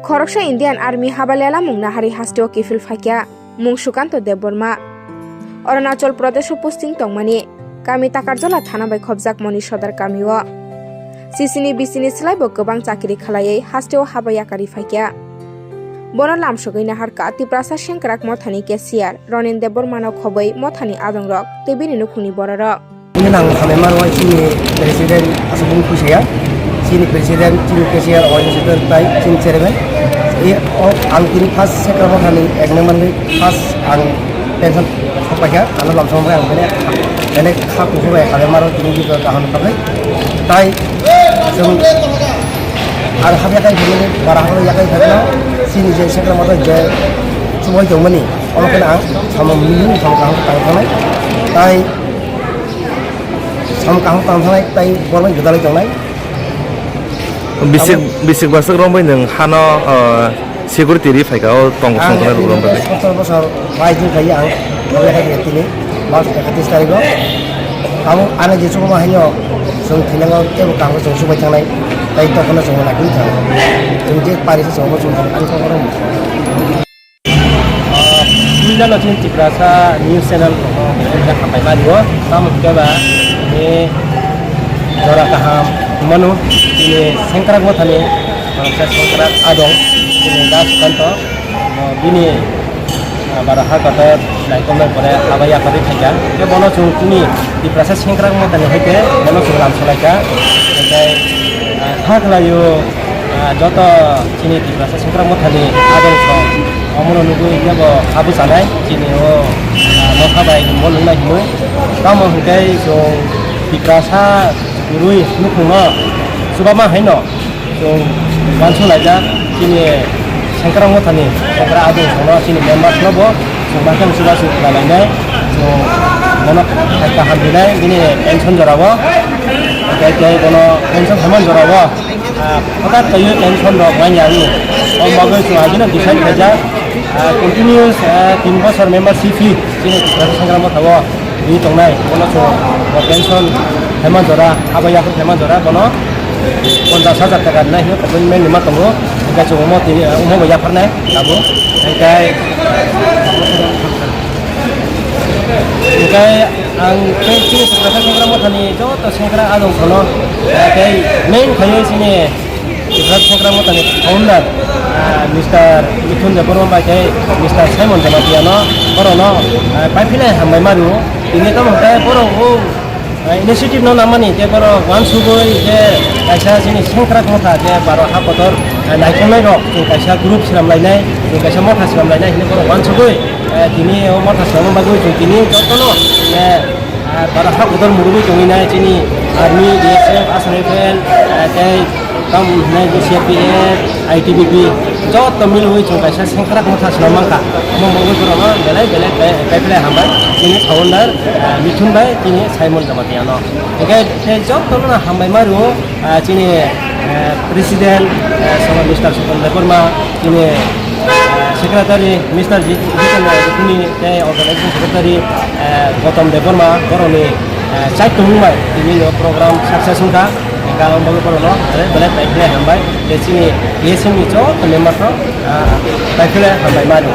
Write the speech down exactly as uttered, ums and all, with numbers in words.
Khoroksa Indian Army Habalela Mungnahari hasteo kiphil phaikha mung Sukanto Debbarma. Arunachal Pradesho posting tongmani kami Takarjala thana bai khobjak Moni Sodar kamio. Sisini bisini slaibo kwbang chakri khlaiwi hasteo haba yakarwi phaikha. Bono lamsogwi naharkha Tiprasa Sengkrak Mothani cashier Ronen Debbarmano khobwi mothani adongrok tei bini nukhungni bororok. Ini nang hamai maro chini president asubung khuisaya, chini president, chini cashier, organization tai chini chairman. I o ang tini first second mo thani ek number ni first ang pension sopaikha, ano lamsong bai ang bene, bene kha kuhu bai hamai maro tini di kaham kabai. Tai sung ang habya kai bene bara habya kai bene chini je second mo je chumoi jongmani, ono kena ang samung mili samung kaham tang thanai. Tai Sam kaham tang thanai tai borok bai gwdalai tongnai. Bisik, bisik basuk rombai nwng hano, ah, security ri phaika o tong song kana rok rombai. Sotor bosor bai jin khai ang, tole khai tini, March ekatris tarikh o. Abo ano je chukuma haino, song thinango tebo kaham song subai thangnai, tai tokona song lakhi thangnai. Song je pari se song song ani tokona. Puila no chini Tiprasa news channel rokno hambai mani o, tamo hwnkhe ba ni jora kaham manu chini Sengkrak Mothani, ah, Sengkrak Adong chini Das Kanto, ah, bini, ah, bara ha kotor naikolnai pore haba yakarwi phaikha. Khe bono chwng chini Tiprasa Sengkrak Mothani hai khe bono chwng lam salaikha. Hwnkhe, ah, kha khlaio. Ah, joto chini Tiprasa Sengkrak Mothani adong song omono nugwi yabo habu sanai chini o, ah, motha bai mo nungnai hinwi. Tamo hwnkhe chwng Tiprasa kwrwi nukhungno chubama haino chwng uansuk laijak chini Sengkrak Mothani Sengkrak adong songno chini members no bo chwng bakhe chubachu khlai lainai. Chwng bono kaham rinai bini pension jorao. Tei tei bono pension hamani jorao. Ah, hwtak kaiwi tension rok manya wng. O bagwi chwng agino decide khaijak, ah, continuous, ah, tin bosor membership fee chini Tiprasa Sengkrak Mothao rwi tongnai. Bono chwng bo tension hema jora, abo yakhuk hema jora bono ponchash hajar taka rinai hwnwi commitment rwma tongo. Hwnkhe chwng omo tini, ah, omo bo yapharnai tabuk. Hwnkhe, hwnkhe ang tei chini Tiprasa Sengkrak Mothani joto Sengkrak adong songno, ah, tei main khaiwi chini Tiprasa Sengkrak Mothani founder, ah, Mister Mithun Debbarma bai tei Mister Simon Jamatia no, borokno, ah, paiphinai hambai ma rwo. Tini tamo hwnkhe borok o, ah, initiative no namani tei borok uansugwi je kaisa chini Sengkrak Motha je baro ha kotor, ah, naikolnai rok chwng kaisa group swnam lainai, chwng kaisa motha swnam lainai hinwi borok uansugwi, ah, tini o motha swnamna bagwi chwng tini jotono, eh, Ah, bara ha kotor murugwi tongwi nai chini army, B S F, Assam Rifle, ah, tei tamo hwnwi C R P F, I T B P, joto milwi chwng kaisa Sengkrak Motha swnam mankha. Omo bagwi borokno belai belai bai, bai belai hambai chini founder, ah, Mithun bai chini Simon Jamatia no. Hwnkhe tei jotono hambai ma rwo. Ah, chini, eh, president, eh, Soma Mister Sukon Debbarma, chini, eh, secretary Mister Ji-, Jiten Rai Rukuni, tei organization secretary, eh, Gotom Debbarma, borokni, eh, chai tongmung bai tini o program success wngkha. Galang bagwi borokno belai belai paiphinai hambai, tei chini A S M ni joto member rok, ah, paiphinai hambai mano.